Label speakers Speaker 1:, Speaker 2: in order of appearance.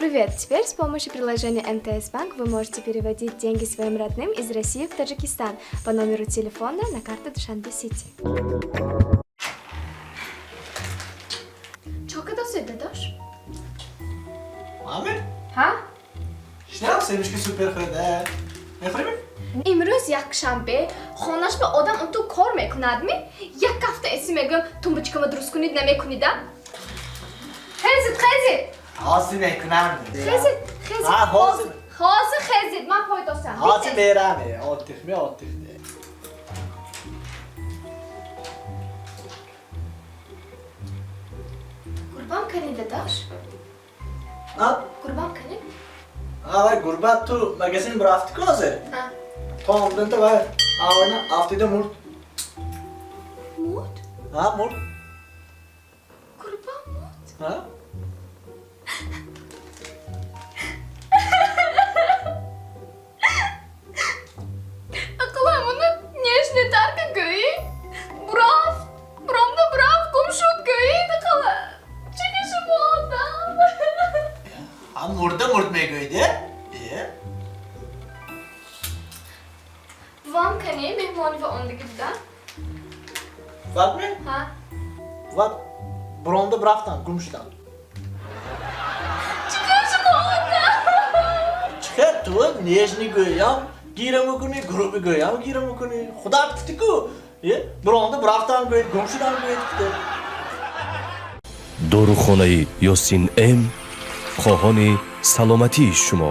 Speaker 1: Привет! Теперь с помощью приложения МТС Банк вы можете переводить деньги своим родным из России в Таджикистан по номеру телефона на карту Душанбе Сити. Чо кадосе, дадош?
Speaker 2: Ами?
Speaker 1: Ҳа?
Speaker 2: Шнам семечки супер хӯрда. Мехӯрем?
Speaker 1: Имрӯз якшанбе, хонаш ба одам он ту кор мекунадми? Як ҳафта эси мегӯям, тумбочкама дуруст кунид, намекунида? Хезид, хезид!
Speaker 2: Ҳозир мекунам.
Speaker 1: Хезид, хезид.
Speaker 2: Ҳа, ҳозир.
Speaker 1: Ҳозир хезид, ман пойдосам.
Speaker 2: Ҳозир мерам. Отдых ми, отдых.
Speaker 1: Гурбам кани, дадош?
Speaker 2: А?
Speaker 1: Гурбам кани?
Speaker 2: А, вай гурба ту магазин бурафти ку ҳозир?
Speaker 1: Ҳа.
Speaker 2: То омданта вай аввала афтида мурд.
Speaker 1: Мурд?
Speaker 2: Ҳа, мурд.
Speaker 1: Гурбам мурд?
Speaker 2: Ҳа?
Speaker 1: Ақаллан уну нежный тарка гӯӣ. Бурафт, буромда бурафт, гум шуд гӯӣ, ақалла. Чӣ шумо одам?
Speaker 2: Ҳа, мурда мурд мегӯӣ, де? Е?
Speaker 1: Бувам кани меҳмони ва ондагӣ буда?
Speaker 2: Ватми?
Speaker 1: Ҳа.
Speaker 2: Ват буромда бурафтан, гум шудан.
Speaker 1: Чӣ шумо одам?
Speaker 2: Чӣ хел ту нежный гӯям, гира мекунӣ, грубый гӯям, гира мекунӣ. Худат гуфтӣ ку. Е, буромда бурафтан гӯед, гум шудан гӯед гуфте.
Speaker 3: Дорухонаи Ёсин М хоҳони саломатии шумо.